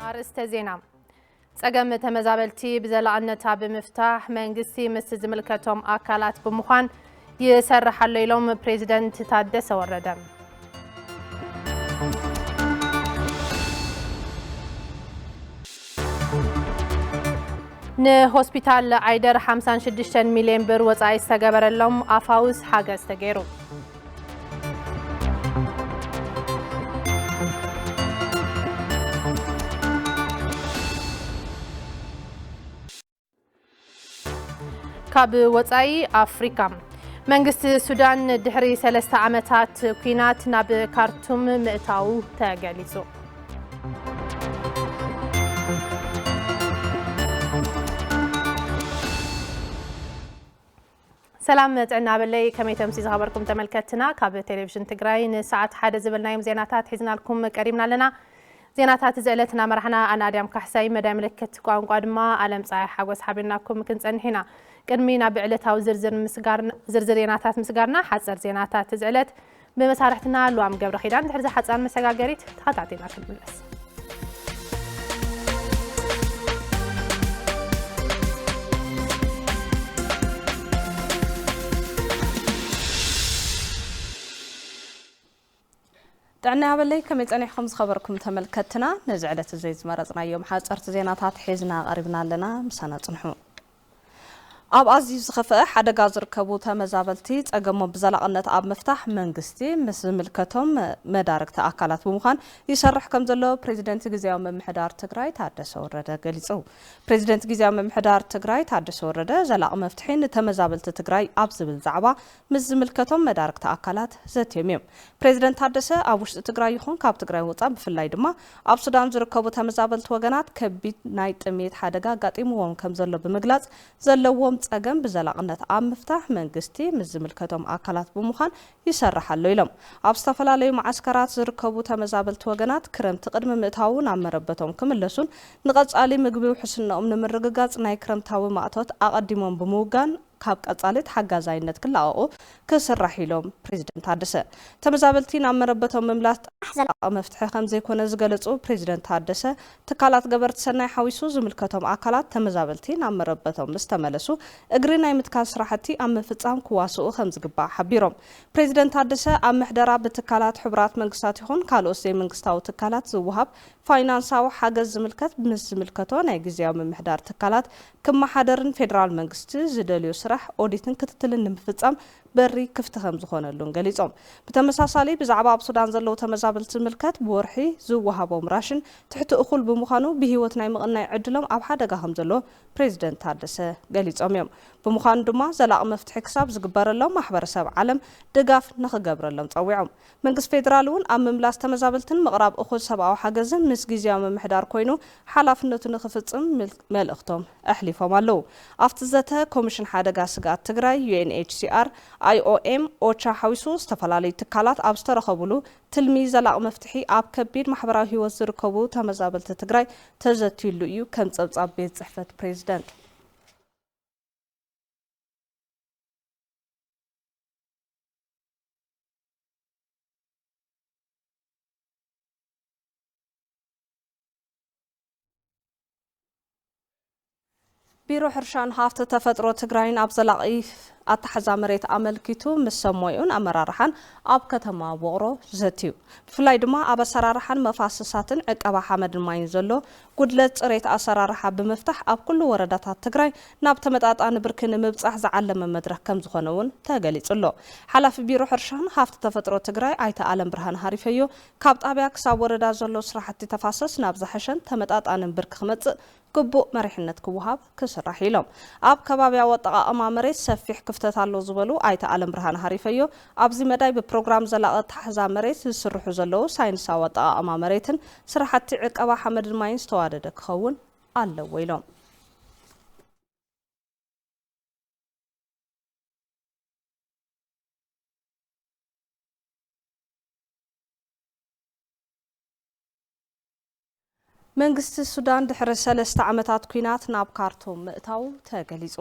ኣርእስተ ዜና። ጸገም ተመዛበልቲ ብዘላቕነታ ብምፍታሕ መንግስቲ ምስ ዝምልከቶም ኣካላት ብምዃን ይሰርሕ ኣሎ ኢሎም ፕሬዚደንት ታደሰ ወረደ። ንሆስፒታል ዓይደር ሓምሳን ሽዱሽተን ሚልዮን ብር ወጻኢ ዝተገበረሎም ኣፋውስ ሓገዝ ተገይሩ። ካብ ወጻኢ ኣፍሪካ። መንግስቲ ሱዳን ድሕሪ ሰለስተ ዓመታት ኲናት ናብ ካርቱም ምእታዉ ተገሊጹ። ሰላም ጥዕና በለይ፣ ከመይ ተምሲ ዝኸበርኩም ተመልከትና? ካብ ቴሌቪዥን ትግራይ ንሰዓት ሓደ ዝበልናዮም ዜናታት ሒዝናልኩም ቀሪብና ኣለና። ዜናታት እዚ ዕለት እናመራሕና ኣነ ኣድያም ካሕሳይ፣ መዳይ ምልክት ቋንቋ ድማ ኣለም ፀሓይ ሓጎስ ሓቢርናኩም ክንፀንሕ ኢና። ቅድሚ ናብ ዕለታዊ ዝርዝር ምስጋርና፣ ዝርዝር ዜናታት ምስጋርና፣ ሓፀር ዜናታት እዚ ዕለት ብመሳርሕትና ልዋም ገብረ ኪዳን ድሕሪ ዝሓፃን መሰጋገሪት ተኸታቲልና ክንምለስ። ጥዕና ያበለይ፣ ከመይ ጸኒሕኩም ዝኸበርኩም ተመልከትና? ነዚ ዕለት እዚ ዝመረጽናዮም ሓጸርቲ ዜናታት ሒዝና ቀሪብና ኣለና። ምሳና ጽንሑ። ኣብ ኣዝዩ ዝኸፍአ ሓደጋ ዝርከቡ ተመዛበልቲ ጸገሞም ብዘላቕነት ኣብ ምፍታሕ መንግስቲ ምስ ዝምልከቶም መዳርግቲ ኣካላት ብምዃን ይሰርሕ ከም ዘሎ ፕሬዚደንት ግዝያዊ ምምሕዳር ትግራይ ታደሰ ወረደ ገሊጹ። ፕሬዚደንት ግዝያዊ ምምሕዳር ትግራይ ታደሰ ወረደ ዘላቒ መፍትሒ ንተመዛበልቲ ትግራይ ኣብ ዝብል ዛዕባ ምስ ዝምልከቶም መዳርግቲ ኣካላት ዘትዮም እዮም። ፕሬዚደንት ታደሰ ኣብ ውሽጢ ትግራይ ይኹን ካብ ትግራይ ወፃእ ብፍላይ ድማ ኣብ ሱዳን ዝርከቡ ተመዛበልቲ ወገናት ከቢድ ናይ ጥሜት ሓደጋ ኣጋጢምዎም ከም ዘሎ ብምግላፅ ዘለዎም ፀገም ብዘላቕነት ኣብ ምፍታሕ መንግስቲ ምስ ዝምልከቶም ኣካላት ብምዃን ይሰርሕ ኣሎ ኢሎም። ኣብ ዝተፈላለዩ መዓስከራት ዝርከቡ ተመዛበልቲ ወገናት ክረምቲ ቅድሚ ምእታዉ ናብ መረበቶም ክምለሱን ንቐፃሊ ምግቢ ውሕስንኦም ንምርግጋፅ ናይ ክረምታዊ ማእቶት ኣቐዲሞም ብምውጋን ካብ ቀጻሊ ተሓጋዛይነት ክላቐቑ ክስራሕ ኢሎም ፕሬዚደንት ታደሰ። ተመዛበልቲ ናብ መረበቶም ምምላስ ጥራሕ ዘላቒ መፍትሒ ከም ዘይኮነ ዝገለጹ ፕሬዚደንት ታደሰ፣ ትካላት ገበርቲ ሰናይ ሓዊሱ ዝምልከቶም ኣካላት ተመዛበልቲ ናብ መረበቶም ምስ ተመለሱ እግሪ ናይ ምትካል ስራሕቲ ኣብ ምፍጻም ክዋስኡ ከም ዝግባእ ሓቢሮም። ፕሬዚደንት ታደሰ ኣብ ምሕደራ ብትካላት ሕቡራት መንግስታት ይኹን ካልኦት ዘይመንግስታዊ ትካላት ዝወሃብ ፋይናንሳዊ ሓገዝ ዝምልከት ምስ ዝምልከቶ ናይ ግዝያዊ ምምሕዳር ትካላት ክመሓደርን ፌደራል መንግስቲ ዝደልዮ ስራሕ ኦዲትን ክትትልን ንምፍጻም በሪ ክፍቲ ከም ዝኾነሉን ገሊጾም። ብተመሳሳሊ ብዛዕባ ኣብ ሱዳን ዘለዉ ተመዛበልቲ ዝምልከት ብወርሒ ዝወሃቦም ራሽን ትሕቲ እኹል ብምዃኑ ብህይወት ናይ ምቕናይ ዕድሎም ኣብ ሓደጋ ከም ዘሎ ፕሬዚደንት ታደሰ ገሊጾም እዮም። ብምዃኑ ድማ ዘላቒ መፍትሒ ክሳብ ዝግበረሎም ማሕበረሰብ ዓለም ድጋፍ ንኽገብረሎም ጸዊዖም። መንግስቲ ፌደራል እውን ኣብ ምምላስ ተመዛበልትን ምቕራብ እኹል ሰብኣዊ ሓገዝን ምስ ግዝያዊ ምምሕዳር ኮይኑ ሓላፍነቱ ንኽፍጽም ምል-፣ መልእኽቶም ኣሕሊፎም ኣለዉ። ኣብቲ ዘተ ኮሚሽን ሓደጋ ስግኣት ትግራይ፣ ዩ ኤን ኤች ሲ ኣር፣ ኣይ ኦ ኤም፣ ኦቻ ሓዊሱ ዝተፈላለዩ ትካላት ኣብ ዝተረኸቡሉ ትልሚ ዘላቒ መፍትሒ ኣብ ከቢድ ማሕበራዊ ህይወት ዝርከቡ ተመዛበልቲ ትግራይ ተዘትዩሉ እዩ ከም ጸብጻብ ቤት ጽሕፈት ፕሬዚደንት። ቢሮ ሕርሻን ሃፍቲ ተፈጥሮ ትግራይን ኣብ ዘላቒ ኣተሓዛ መሬት ኣመልኪቱ ምስ ሰብ ሞይኡን ኣመራርሓን ኣብ ከተማ ውቕሮ ዘትዩ። ብፍላይ ድማ ኣብ ኣሰራርሓን መፋስሳትን ዕቀባ ሓመድን ማይን ዘሎ ጉድለት ጽሬት ኣሰራርሓ ብምፍታሕ ኣብ ኩሉ ወረዳታት ትግራይ ናብ ተመጣጣኒ ብርኪ ንምብጻሕ ዝዓለመ መድረኽ ከም ዝኾነ እውን ተገሊጹ ኣሎ። ሓላፊ ቢሮ ሕርሻን ሃፍቲ ተፈጥሮ ትግራይ ኣይተ ኣለም ብርሃን ሃሪፈዮ ካብ ጣብያ ክሳብ ወረዳ ዘሎ ስራሕቲ ተፋሰስ ናብ ዝሐሸን ተመጣጣንን ብርኪ ክመጽእ ግቡእ መሪሕነት ክወሃብ ክስራሕ ኢሎም። ኣብ ከባብያዊ ኣጠቓቕማ መሬት ሰፊሕ ክፍተት ኣሎ ዝበሉ ኣይተ ኣለም ብርሃን ሃሪፈዮ ኣብዚ መዳይ ብፕሮግራም ዘላቒ ኣተሓሕዛ መሬት ዝስርሑ ዘለዉ ሳይንሳዊ ኣጠቓቕማ መሬትን ስራሕቲ ዕቀባ ሓመድን ማይን ዝተዋደደ ክኸውን ኣለዎ ኢሎም። መንግስቲ ሱዳን ድሕሪ ሰለስተ ዓመታት ኲናት ናብ ካርቱም ምእታዉ ተገሊጹ።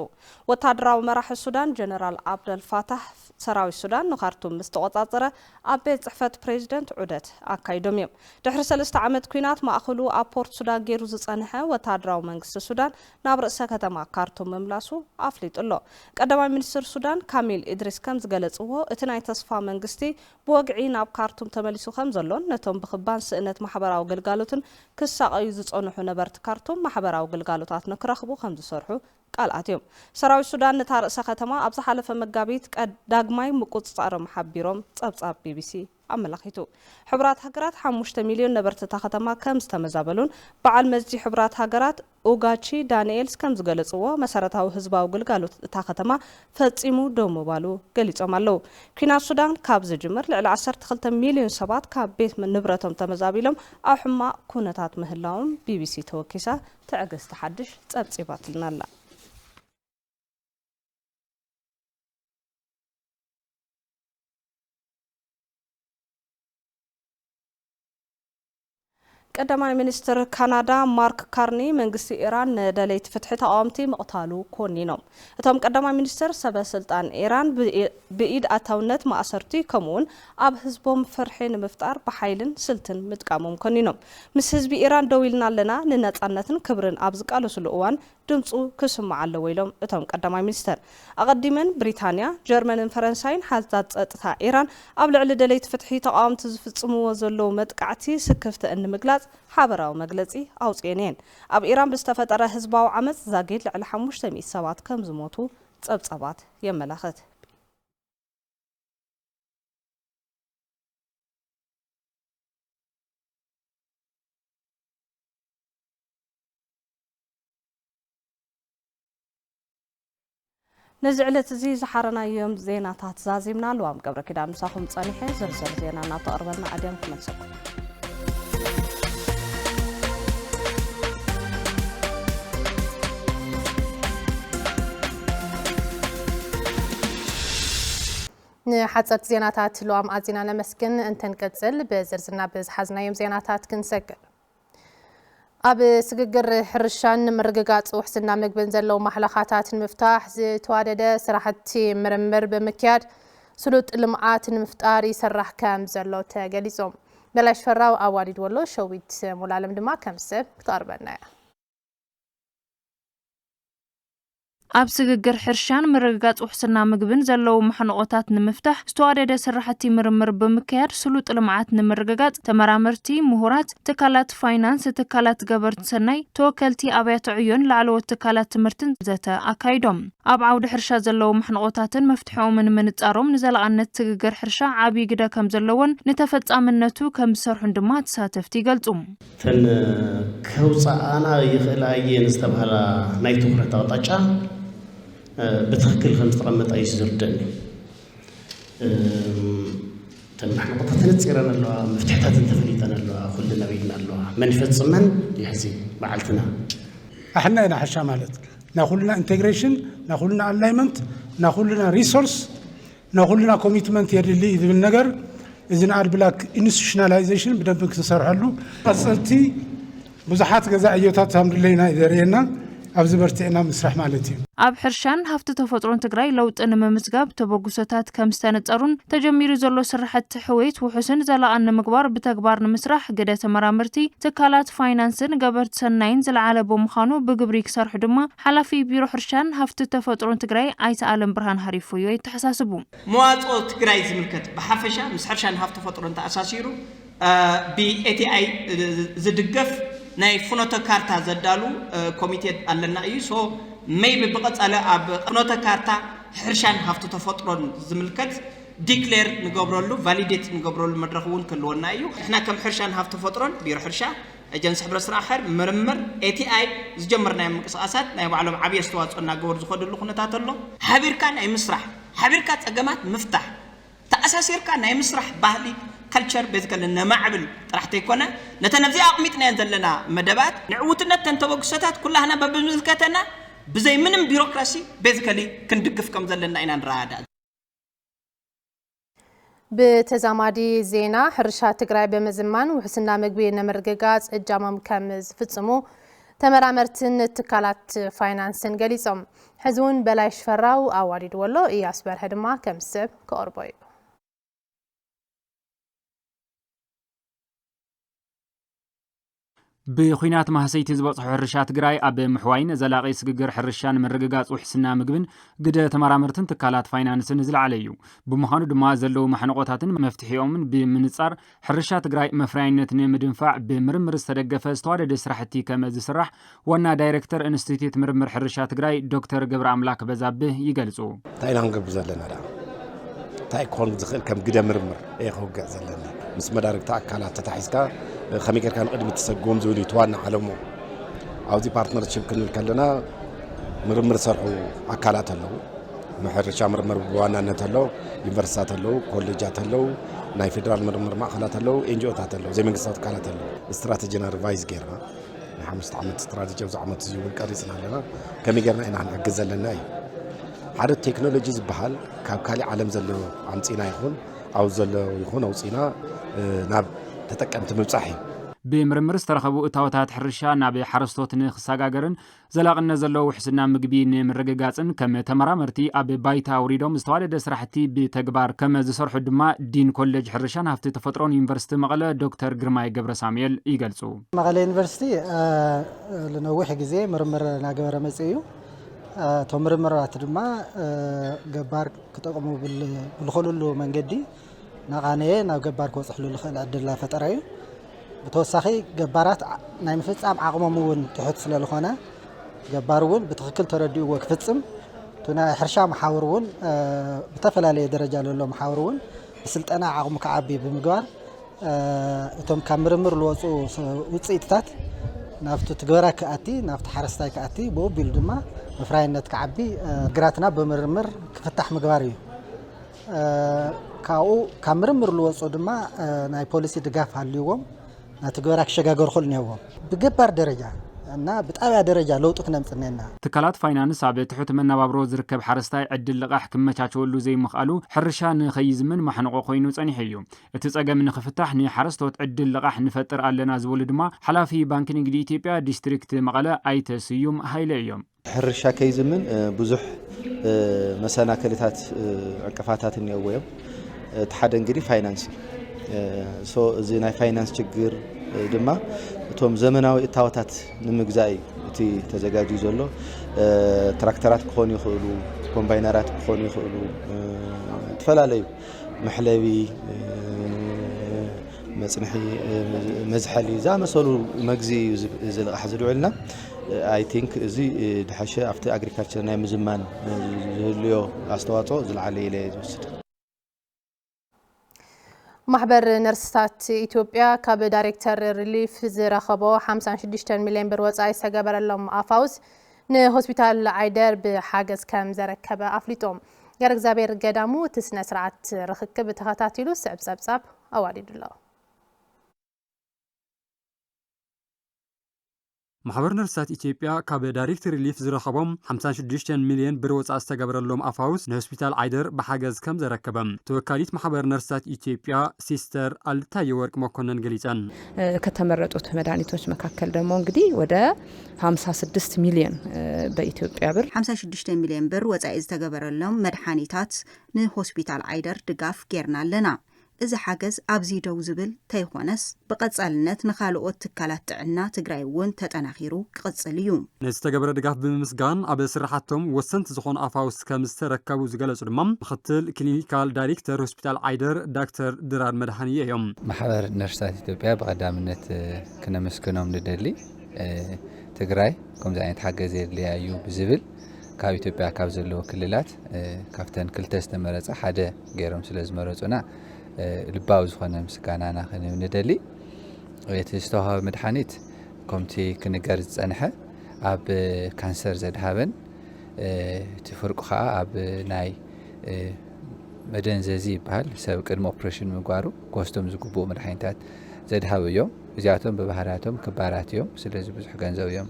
ወታደራዊ መራሒ ሱዳን ጀነራል ዓብደል ፋታሕ ሰራዊት ሱዳን ንካርቱም ምስ ተቖጻጸረ ኣብ ቤት ጽሕፈት ፕሬዚደንት ዑደት ኣካይዶም እዮም። ድሕሪ ሰለስተ ዓመት ኲናት ማእኸሉ ኣብ ፖርት ሱዳን ገይሩ ዝጸንሐ ወታደራዊ መንግስቲ ሱዳን ናብ ርእሰ ከተማ ካርቱም ምምላሱ ኣፍሊጡ ኣሎ። ቀዳማይ ሚኒስትር ሱዳን ካሚል ኢድሪስ ከም ዝገለጽዎ እቲ ናይ ተስፋ መንግስቲ ብወግዒ ናብ ካርቱም ተመሊሱ ከም ዘሎን ነቶም ብኽባን ስእነት ማሕበራዊ ግልጋሎትን ክሳቐዩ ዝጸንሑ ነበርቲ ካርቱም ማሕበራዊ ግልጋሎታት ንክረኽቡ ከም ዝሰርሑ ቃል ኣትዮም። ሰራዊት ሱዳን ነታ ርእሰ ከተማ ኣብ ዝሓለፈ መጋቢት ቀድ-፣ ዳግማይ ምቁጽጻሮም ሓቢሮም ጸብጻብ ቢቢሲ ኣመላኺቱ። ሕቡራት ሃገራት ሓሙሽተ ሚልዮን ነበርቲ እታ ከተማ ከም ዝተመዛበሉን በዓል መዚ ሕቡራት ሃገራት ኡጋቺ ዳንኤልስ ከም ዝገለጽዎ መሰረታዊ ህዝባዊ ግልጋሎት እታ ከተማ ፈጺሙ ደው ምባሉ ገሊጾም ኣለዉ። ኲናት ሱዳን ካብ ዝጅምር ልዕሊ ዓሰርተ ክልተ ሚልዮን ሰባት ካብ ቤት ንብረቶም ተመዛቢሎም ኣብ ሕማቕ ኩነታት ምህላዎም ቢቢሲ ተወኪሳ ትዕግስቲ ሓድሽ ጸብጺባትልና ኣላ። ቀዳማይ ሚኒስትር ካናዳ ማርክ ካርኒ መንግስቲ ኢራን ንደለይቲ ፍትሒ ተቓወምቲ ምቕታሉ ኮኒኖም። እቶም ቀዳማይ ሚኒስትር ሰበ ስልጣን ኢራን ብኢ-፣ ብኢድ ኣታውነት ማእሰርቲ ከምኡውን ኣብ ህዝቦም ፍርሒ ንምፍጣር ብሓይልን ስልትን ምጥቃሞም ኮኒኖም። ምስ ህዝቢ ኢራን ደው ኢልና ኣለና፣ ንነጻነትን ክብርን ኣብ ዝቃለስሉ እዋን ድምፁ ክስማዕ ኣለዎ ኢሎም እቶም ቀዳማይ ሚኒስተር። ኣቐዲመን ብሪታንያ፣ ጀርመንን ፈረንሳይን ሓንሳብ ጸጥታ ኢራን ኣብ ልዕሊ ደለይቲ ፍትሒ ተቓወምቲ ዝፍጽምዎ ዘለዉ መጥቃዕቲ ስክፍተአን ንምግላጽ ሓበራዊ መግለጺ ኣውጺኤን እየን። ኣብ ኢራን ብዝተፈጠረ ህዝባዊ ዓመጽ ዛጊድ ልዕሊ ሓሙሽተ ሚእቲ ሰባት ከም ዝሞቱ ጸብጻባት የመላኽት። ነዚ ዕለት እዚ ዝሓረናዮም ዜናታት ዛዚምና። ልዋም ገብረ ኪዳን ምሳኹም ጸኒሐ። ዝርዝር ዜና እናተቕርበልና ኣድያም ክመልሰኩም። ንሓጸርቲ ዜናታት ልዋም ኣዚና ነመስግን። እንተንቀጽል ብዝርዝር ናብ ዝሓዝናዮም ዜናታት ክንሰግር። ኣብ ስግግር ሕርሻን ምርግጋጽ ውሕስና ምግብን ዘለዉ ማሕለኻታት ንምፍታሕ ዝተዋደደ ስራሕቲ ምርምር ብምክያድ ስሉጥ ልምዓት ንምፍጣር ይሰራሕ ከም ዘሎ ተገሊጹ። በላይ ሽፈራው ኣዋሊድ ወሎ፣ ሸዊት ሙላለም ድማ ከም ሰብ ክተቕርበና እያ። ኣብ ስግግር ሕርሻን ምርግጋጽ ውሕስና ምግብን ዘለዉ ማሕንቖታት ንምፍታሕ ዝተዋደደ ስራሕቲ ምርምር ብምክያድ ስሉጥ ልምዓት ንምርግጋጽ ተመራመርቲ፣ ምሁራት፣ ትካላት ፋይናንስ፣ ትካላት ገበርቲ ሰናይ፣ ተወከልቲ ኣብያተ ዕዮን ላዕለዎት ትካላት ትምህርትን ዘተ ኣካይዶም። ኣብ ዓውዲ ሕርሻ ዘለዉ ማሕንቖታትን መፍትሒኦምን ምንጻሮም ንዘላቕነት ስግግር ሕርሻ ዓብዪ ግደ ከም ዘለዎን ንተፈጻምነቱ ከም ዝሰርሑን ድማ ተሳተፍቲ ይገልጹ። እተን ከውፅኣና ይኽእላ እየን ዝተባህላ ናይ ትኹረት ኣቕጣጫ፣ እ፣ ብትኽክል ከም ዝተቐመጠ እዩ ዝርደኒ። እም፣ እተን ማሕንቆታት ተነፂረን ኣለዋ፣ መፍትሕታተን ተፈሊጠን ኣለዋ፣ ኩለን ኣብ ኢድና ኣለዋ። መን ይፈፅመን ይሕዚ በዓልትና። ኣሕና ኢና ሕርሻ ማለት ናይ ኩልና ኢንቴግሬሽን፣ ናይ ኩልና ኣላይመንት፣ ናይ ኩልና ሪሶርስ፣ ናይ ኩልና ኮሚትመንት የድሊ እዩ ዝብል ነገር፣ እዚ ንኣድ ብላክ ኢንስቲቱሽናላይዜሽን ብደንብ ክንሰርሐሉ፣ ቀፀልቲ ብዙሓት ገዛ ዕዮታት ከም ድለይና እዩ ዘርእየና። ኣብዚ በርቲዕና ምስራሕ ማለት እዩ። ኣብ ሕርሻን ሃፍቲ ተፈጥሮን ትግራይ ለውጢ ንምምዝጋብ ተበግሶታት ከም ዝተነጸሩን ተጀሚሩ ዘሎ ስራሕቲ ሕውየት ውሑስን ዘላቕን ንምግባር ብተግባር ንምስራሕ ግደ ተመራመርቲ፣ ትካላት ፋይናንስን ገበርቲ ሰናይን ዝለዓለ ብምዃኑ ብግብሪ ክሰርሑ ድማ ሓላፊ ቢሮ ሕርሻን ሃፍቲ ተፈጥሮን ትግራይ ኣይተ ኣለም ብርሃን ሃሪፎዮ የተሓሳስቡ። መዋጽኦ ትግራይ ዝምልከት ብሓፈሻ ምስ ሕርሻን ሃፍቲ ተፈጥሮን ተኣሳሲሩ፣ እ፣ ብኤቲኣይ ዝድገፍ ናይ ፍኖተ ካርታ ዘዳሉ፣ እ፣ ኮሚቴ ኣለና እዩ። ሶ ሜይቢ ብቐጻሊ ኣብ ፍኖተ ካርታ ሕርሻን ሃፍቲ ተፈጥሮን ዝምልከት ዲክሌር ንገብረሉ፣ ቫሊዴት ንገብረሉ መድረኽ እውን ክህልወና እዩ። ንሕና ከም ሕርሻን ሃፍቲ ተፈጥሮን ቢሮ ሕርሻ፣ ኤጀንሲ ሕብረት ስራሕ ሓር፣ ምርምር፣ ኤቲኣይ ዝጀመርናዮም ምንቅስቃሳት ናይ ባዕሎም ዓብዪ ኣስተዋፅኦ እናገበሩ ዝኸድሉ ኩነታት ኣሎ። ሓቢርካ ናይ ምስራሕ፣ ሓቢርካ ፀገማት ምፍታሕ፣ ተኣሳሲርካ ናይ ምስራሕ ባህሊ፣ ካልቸር፣ ቤዚካሊ ነማዕብል ጥራሕ ተይኮነ፣ ነተን ኣብዚ ኣቕሚጥናየን ዘለና መደባት ንዕውትነት ተን ተበግሶታት ኩላህና በብዝምልከተና ብዘይ ምንም ቢሮክራሲ ቤዚካሊ ክንድግፍ ከም ዘለና ኢና ንረዳእ። ብተዛማዲ ዜና፣ ሕርሻ ትግራይ ብምዝማን ውሕስና ምግቢ ንምርግጋጽ እጃሞም ከም ዝፍጽሙ ተመራመርትን ትካላት ፋይናንስን ገሊጾም። ሕዚ እውን በላይ ሽፈራው ኣዋዲድዎ ኣሎ፣ እያስ በርሀ ድማ ከም ሰብ ክቐርቦ እዩ። ብኹናት ማህሰይቲ ዝበፅሑ ሕርሻ ትግራይ ኣብ ምሕዋይን ዘላቒ ስግግር ሕርሻን ምርግጋፅ ውሕስና ምግብን ግደ ተመራመርትን ትካላት ፋይናንስን ዝለዓለ እዩ። ብምዃኑ ድማ ዘለዉ ማሕንቆታትን መፍትሒኦምን ብምንፃር ሕርሻ ትግራይ መፍረያይነት ንምድንፋዕ ብምርምር ዝተደገፈ ዝተዋደደ ስራሕቲ ከም ዝስራሕ ዋና ዳይሬክተር ኢንስቲትዩት ምርምር ሕርሻ ትግራይ ዶክተር ገብረ ኣምላክ በዛብህ ይገልፁ። እንታይ ኢና ክንገብር ዘለና ደኣ? እንታይ ክኾን ዝኽእል ከም ግደ ምርምር እየ ከውግዕ ዘለኒ። ምስ መዳርግቲ ኣካላት ተታሒዝካ ከመይ ጌርካ ንቕድሚት ትሰግዎም ዝብል እዩ እቲ ዋና ዓለሙ። ኣብዚ ፓርትነርሽፕ ክንብል ከለና ምርምር ዝሰርሑ ኣካላት ኣለዉ። ሕርሻ ምርምር ብዋናነት ኣሎ፣ ዩኒቨርሲታት ኣለዉ፣ ኮሌጃት ኣለዉ፣ ናይ ፌደራል ምርምር ማእኸላት ኣለዉ፣ ኤንጂኦታት ኣለዉ፣ ዘይመንግስታዊ ትካላት ኣለዉ። ስትራተጂና ሪቫይዝ ጌርና ናይ ሓሙሽተ ዓመት ስትራተጂ ኣብዚ ዓመት እዚ እውን ቀሪፅና ኣለና። ከመይ ጌርና ኢና ክንሕግዝ ዘለና እዩ። ሓደ ቴክኖሎጂ ዝበሃል ካብ ካሊእ ዓለም ዘሎ ኣምፂና ይኹን ኣብ ዘሎ ይኹን ኣውፂና ናብ ተጠቀምቲ ምብፃሕ እዩ። ብምርምር ዝተረኸቡ እታወታት ሕርሻ ናብ ሓረስቶት ንክሰጋገርን ዘላቕነት ዘለዎ ውሕስና ምግቢ ንምርግጋፅን ከም ተመራመርቲ ኣብ ባይታ ኣውሪዶም ዝተዋደደ ስራሕቲ ብተግባር ከም ዝሰርሑ ድማ ዲን ኮሌጅ ሕርሻን ሃፍቲ ተፈጥሮን ዩኒቨርሲቲ መቐለ ዶክተር ግርማይ ገብረ ሳሙኤል ይገልፁ። መቐለ ዩኒቨርሲቲ ንነዊሕ ግዜ ምርምር እናገበረ መፅኡ እዩ። እቶም ምርምራት ድማ ገባር ክጠቕሙ ብዝኽእልሉ መንገዲ እናቓነየ ናብ ገባር ክበፅሕሉ ዝኽእል ዕድል እናፈጠረ እዩ። ብተወሳኺ ገባራት ናይ ምፍፃም ዓቕሞም እውን ትሑት ስለ ዝኾነ ገባር እውን ብትኽክል ተረዲእዎ ክፍፅም፣ እቲ ናይ ሕርሻ መሓውር እውን ብተፈላለየ ደረጃ ዘሎ መሓውር እውን ብስልጠና ዓቕሙ ክዓቢ ብምግባር እቶም ካብ ምርምር ዝወፁ ውፅኢትታት ናብቲ ትግበራ ክኣቲ፣ ናብቲ ሓረስታይ ክኣቲ፣ ብኡ ኣቢሉ ድማ መፍራይነት ክዓቢ ግራትና ብምርምር ክፍታሕ ምግባር እዩ። ካብኡ ካብ ምርምር ዝወፁ ድማ ናይ ፖሊሲ ድጋፍ ሃልይዎም ናብ ትግበራ ክሸጋገሩ ክኽእሉ እኒሀዎም። ብገባር ደረጃ እና ብጣብያ ደረጃ ለውጢ ክነምፅእ እኒሀና። ትካላት ፋይናንስ ኣብ ትሑት መነባብሮ ዝርከብ ሓረስታይ ዕድል ልቓሕ ክመቻቸወሉ ዘይምኽኣሉ ሕርሻ ንኸይዝምን ማሕንቆ ኮይኑ ጸኒሑ እዩ። እቲ ጸገም ንኽፍታሕ ንሓረስቶት ዕድል ልቓሕ ንፈጥር ኣለና ዝበሉ ድማ ሓላፊ ባንኪ ንግዲ ኢትዮጵያ ዲስትሪክት መቐለ ኣይተ ስዩም ሃይለ እዮም። ሕርሻ ከይዝምን ብዙሕ መሰናክልታት ዕንቅፋታት እኒአዎ እዮም። እቲ ሓደ እንግዲህ ፋይናንስ እዩ። ሶ እዚ ናይ ፋይናንስ ችግር ድማ እቶም ዘመናዊ እታወታት ንምግዛእ እዩ እቲ ተዘጋጅዩ ዘሎ። ትራክተራት ክኾኑ ይኽእሉ፣ ኮምባይነራት ክኾኑ ይኽእሉ፣ ዝተፈላለዩ መሕለቢ፣ መፅንሒ፣ መዝሐሊ ዝኣመሰሉ መግዚ እዩ እዚ ልቓሕ ዝድውልና። ኣይ ቲንክ እዚ ድሓሸ ኣብቲ ኣግሪካልቸር ናይ ምዝማን ዝህልዮ ኣስተዋፅኦ ዝለዓለ ኢለ እየ ዝወስድ። ማሕበር ነርስታት ኢትዮጵያ ካብ ዳይሬክተር ሪሊፍ ዝረኸቦ ሓምሳን ሽዱሽተን ሚልዮን ብር ወፃኢ ዝተገበረሎም ኣፋውስ ንሆስፒታል ዓይደር ብሓገዝ ከም ዘረከበ ኣፍሊጦም። ገረእግዚኣብሔር ገዳሙ እቲ ስነ ስርዓት ርኽክብ ተኸታቲሉ ስዕብ ፀብፃብ ኣዋዲዱ ኣሎ። ማሕበር ነርሳት ኢትዮጵያ ካብ ዳይሬክት ሪሊፍ ዝረኸቦም ሓምሳን ሽዱሽተን ሚልዮን ብር ወፃእ ዝተገበረሎም ኣፋውስ ንሆስፒታል ዓይደር ብሓገዝ ከም ዘረከበ ተወካሊት ማሕበር ነርሳት ኢትዮጵያ ሲስተር ኣልታየ ወርቅ መኮነን ገሊፀን። ከተመረጡት መድኃኒቶች መካከል ደግሞ እንግዲህ ወደ ሃምሳ ስድስት ሚሊዮን በኢትዮጵያ ብር። ሓምሳ ሽዱሽተ ሚልዮን ብር ወፃኢ ዝተገበረሎም መድሓኒታት ንሆስፒታል ዓይደር ድጋፍ ጌርና ኣለና። እዚ ሓገዝ ኣብዚ ደው ዝብል ተይኾነስ ብቐጻልነት ንኻልኦት ትካላት ጥዕና ትግራይ እውን ተጠናኺሩ ክቕጽል እዩ። ነዚ ዝተገበረ ድጋፍ ብምምስጋን ኣብ ስራሓቶም ወሰንቲ ዝኾኑ ኣፋውስ ከም ዝተረከቡ ዝገለጹ ድማ ምኽትል ክሊኒካል ዳይሬክተር ሆስፒታል ዓይደር ዳክተር ድራር መድሃንየ እዮም። ማሕበር ነርሳት ኢትዮጵያ ብቐዳምነት ክነመስግኖም ንደሊ። ትግራይ ከምዚ ዓይነት ሓገዝ የድልያ እዩ ብዝብል ካብ ኢትዮጵያ ካብ ዘለዎ ክልላት ካብተን ክልተ ዝተመረፀ ሓደ ገይሮም ስለ ዝመረፁና ልባዊ ዝኾነ ምስጋናና ክንህብ ንደሊ። እቲ ዝተዋሃበ መድሓኒት ከምቲ ክንገር ዝፀንሐ ኣብ ካንሰር ዘድሃበን እቲ ፍርቁ ከዓ ኣብ ናይ መደንዘዚ ይበሃል ሰብ ቅድሚ ኦፕሬሽን ምግባሩ ክወስዶም ዝግብኡ መድሓኒታት ዘድሃቡ እዮም። እዚኣቶም ብባህርያቶም ክባራት እዮም። ስለዚ ብዙሕ ገንዘብ እዮም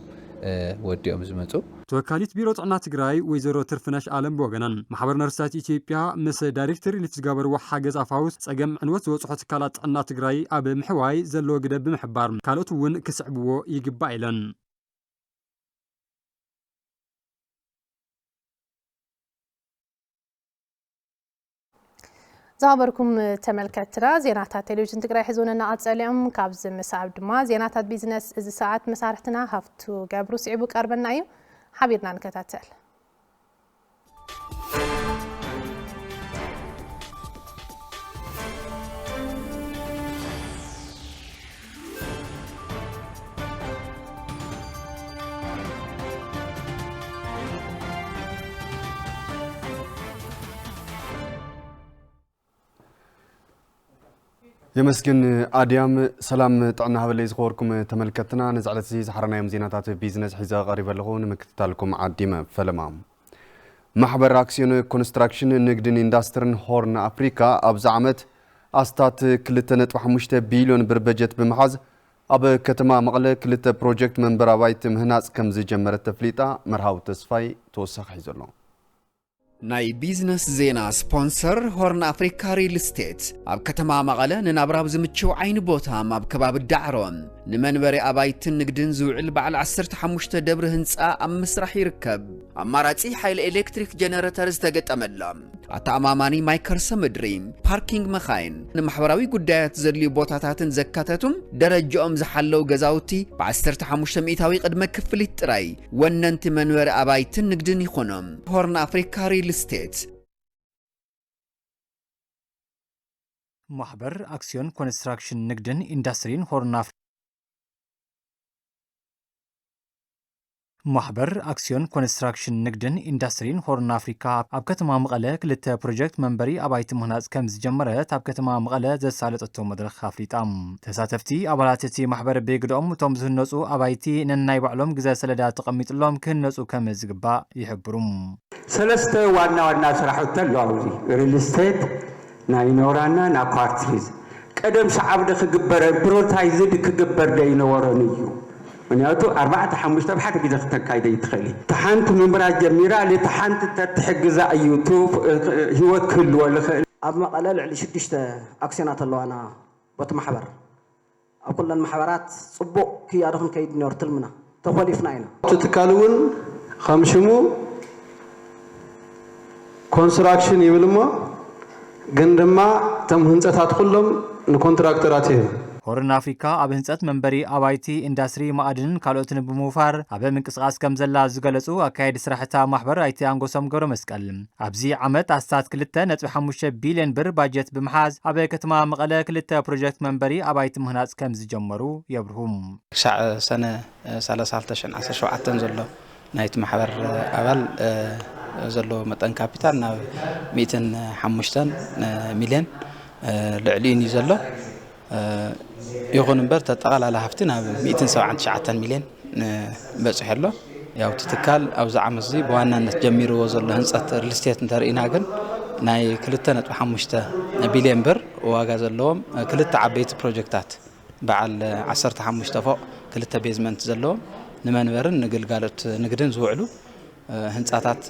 ወዲኦም ዝመፁ። ተወካሊት ቢሮ ጥዕና ትግራይ ወይዘሮ ትርፍነሽ ኣለም ብወገነን፣ ማሕበር ነርሳት ኢትዮጵያ ምስ ዳይሬክተር ሪሊፍ ዝገበርዎ ሓገዝ ኣፋውስ ጸገም ዕንወት ዝበፅሖ ትካላት ጥዕና ትግራይ ኣብ ምሕዋይ ዘለዎ ግደ ብምሕባር፣ ካልኦት እውን ክስዕብዎ ይግባእ ኢለን። ዝኸበርኩም ተመልከትትና፣ ዜናታት ቴሌቪዥን ትግራይ ሕዚ እውን እናቐጸለ እዮም። ካብዚ ምስዓብ ድማ ዜናታት ቢዝነስ እዚ ሰዓት መሳርሕትና ሃፍቱ ገብሩ ስዒቡ ቀርበና እዩ። ሓቢርና ንከታተል። የመስግን ኣድያም። ሰላም ጥዕና ሃበለይ ዝኸበርኩም ተመልከትና፣ ነዚ ዕለት እዚ ዝሓረናዮም ዜናታት ቢዝነስ ሒዘ ቀሪበ ኣለኹ። ንምክትታልኩም ዓዲመ ፈለማ። ማሕበር ኣክሲዮን ኮንስትራክሽን ንግድን ኢንዳስትርን ሆርን ኣፍሪካ ኣብዚ ዓመት ኣስታት ክልተ ነጥቢ ሓሙሽተ ቢልዮን ብር በጀት ብምሓዝ ኣብ ከተማ መቐለ ክልተ ፕሮጀክት መንበሪ ኣባይቲ ምህናፅ ከም ዝጀመረት ተፍሊጣ። መርሃዊ ተስፋይ ተወሳኺ ሒዙ ኣሎ። ናይ ቢዝነስ ዜና ስፖንሰር ሆርን ኣፍሪካ ሪል ስቴት ኣብ ከተማ መቐለ ንናብራ ኣብ ዝምችው ዓይኒ ቦታ ኣብ ከባቢ ዳዕሮ ንመንበሪ ኣባይትን ንግድን ዝውዕል በዓል ዓሰርተ ሓሙሽተ ደብሪ ህንፃ ኣብ ምስራሕ ይርከብ። ኣማራፂ ሓይሊ ኤሌክትሪክ ጀነረተር ዝተገጠመሎም፣ ኣተኣማማኒ ማይ ከርሰ ምድሪ፣ ፓርኪንግ መኻይን፣ ንማሕበራዊ ጉዳያት ዘድልዩ ቦታታትን ዘካተቱም ደረጃኦም ዝሓለው ገዛውቲ ብ ዓሰርተ ሓሙሽተ ሚእታዊ ቅድመ ክፍሊት ጥራይ ወነንቲ መንበሪ ኣባይትን ንግድን ይኾኖም። ሆርን ኣፍሪካ ሪል ስቴት። ማሕበር ኣክሲዮን ኮንስትራክሽን ንግድን ኢንዳስትሪን ሆርን ኣፍሪ-፣ ማሕበር ኣክሲዮን ኮንስትራክሽን ንግድን ኢንዳስትሪን ሆርን ኣፍሪካ ኣብ ከተማ መቐለ ክልተ ፕሮጀክት መንበሪ ኣባይቲ ምህናፅ ከም ዝጀመረት ኣብ ከተማ መቐለ ዘሳለጠቶ መድረኽ ኣፍሊጣ። ተሳተፍቲ ኣባላት እቲ ማሕበር ብግደኦም እቶም ዝህነፁ ኣባይቲ ነናይ ባዕሎም ግዘ ሰለዳ ተቐሚጥሎም ክህነፁ ከም ዝግባእ ይሕብሩ። ሰለስተ ዋና ዋና ስራሕቲ ኣለዋ ኣብዚ ሪል ስቴት ናይ ኖራና ና ኳርቲዝ ቀደም ሰዓብ ዶ ክግበር ፕሮታይዝድ ክግበር ዶ ይነበረን እዩ። ምክንያቱ ኣርባዕተ ሓሙሽተ ብሓደ ግዜ ክተካይደ ይትኽእል እዩ። እቲ ሓንቲ ምምራት ጀሚራ እቲ ሓንቲ ተትሕግዛ እዩ እቲ ህይወት ክህልዎ ዝኽእል። ኣብ መቐለ ልዕሊ ሽዱሽተ ኣክሲዮናት ኣለዋና በቲ ማሕበር ኣብ ኩለን ማሕበራት ጽቡቕ ክያዶ ክንከይድ ነይሩ ትልምና ተኾሊፍና ኢና። እቲ ትካል እውን ከም ሽሙ ኮንስትራክሽን ይብል እሞ ግን ድማ እቶም ህንፀታት ኩሎም ንኮንትራክተራት ይህብ። ሆርን ኣፍሪካ ኣብ ህንፀት መንበሪ ኣባይቲ፣ ኢንዳስትሪ፣ ማእድንን ካልኦትን ብምውፋር ኣብ ምንቅስቃስ ከም ዘላ ዝገለጹ ኣካየዲ ስራሕታ ማሕበር ኣይተ ኣንጎሶም ገብረ መስቀል፣ ኣብዚ ዓመት ኣስታት ክልተ ነጥቢ ሓሙሽተ ቢልዮን ብር ባጀት ብምሓዝ ኣብ ከተማ መቐለ ክልተ ፕሮጀክት መንበሪ ኣባይቲ ምህናፅ ከም ዝጀመሩ የብርሁ። ክሳዕ ሰነ ሰላሳ ክልተ ሽሕን ዓሰርተ ሸውዓተን ዘሎ ናይቲ ማሕበር ኣባል ዘሎ መጠን ካፒታል ናብ ሚእትን ሓሙሽተን ሚልዮን ልዕሊኡን እዩ ዘሎ። ይኹን እምበር፣ ተጠቓላሊ ሃፍቲ ናብ ሚእትን ሰብዓን ትሽዓተን ሚልዮን በፂሑ ኣሎ። ያው፣ እቲ ትካል ኣብዚ ዓመት እዚ ብዋናነት ጀሚርዎ ዘሎ ህንፀት ሪል ስቴት እንተርኢና ግን፣ ናይ ክልተ ነጥቢ ሓሙሽተ ቢልዮን ብር ዋጋ ዘለዎም ክልተ ዓበይቲ ፕሮጀክታት፣ በዓል ዓሰርተ ሓሙሽተ ፎቕ፣ ክልተ ቤዝመንት ዘለዎም፣ ንመንበርን ንግልጋሎት ንግድን ዝውዕሉ ህንፃታት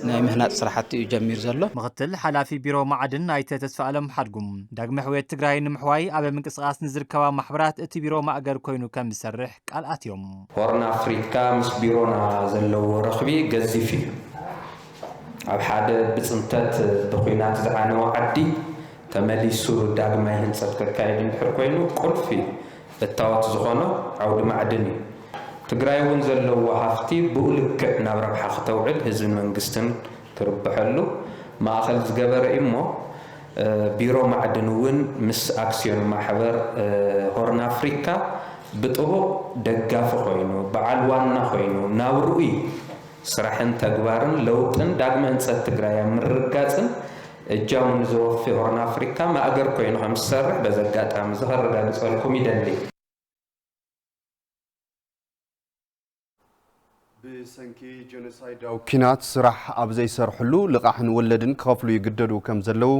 ናይ ምህናፅ ስራሕቲ እዩ ጀሚሩ ዘሎ። ምኽትል ሓላፊ ቢሮ ማዕድን ኣይተ ተስፋኣለም ሓድጉ፣ ዳግመ ሕውየት ትግራይ ንምሕዋይ ኣብ ምንቅስቃስ ንዝርከባ ማሕበራት እቲ ቢሮ ማእገር ኮይኑ ከም ዝሰርሕ ቃል ኣትዮም። ሆርን ኣፍሪካ ምስ ቢሮና ዘለዎ ረኽቢ ገዚፍ እዩ። ኣብ ሓደ ብፅንተት ብኹናት ዝዓነወ ዓዲ ተመሊሱ ዳግማይ ህንፀት ከካየድ እንድሕር ኮይኑ፣ ቁልፊ እታወት ዝኾኖ ዓውዲ ማዕድን እዩ። ትግራይ እውን ዘለዎ ሃፍቲ ብኡ ልክዕ ናብ ረብሓ ክተውዕል ህዝብን መንግስትን ክርብሐሉ ማእኸል ዝገበረ እዩ እሞ፣ እ፣ ቢሮ ማዕድን እውን ምስ ኣክሲዮን ማሕበር፣ እ፣ ሆርን ኣፍሪካ ብጥቡቕ ደጋፊ ኮይኑ፣ በዓል ዋና ኮይኑ፣ ናብ ርኡይ ስራሕን ተግባርን ለውጥን ዳግመ ህንፀት ትግራይ ኣብ ምርግጋፅን እጃሙ ንዘወፊ ሆርን ኣፍሪካ ማእገር ኮይኑ ከም ዝሰርሕ በዚ ኣጋጣሚ እዚ ከረጋግፀልኩም ይደሊ። ብሰንኪ ጀኖሳይዳዊ ኲናት ስራሕ ኣብ ዘይሰርሕሉ፣ ልቓሕን ወለድን ክኸፍሉ ይግደዱ ከም ዘለዉ፣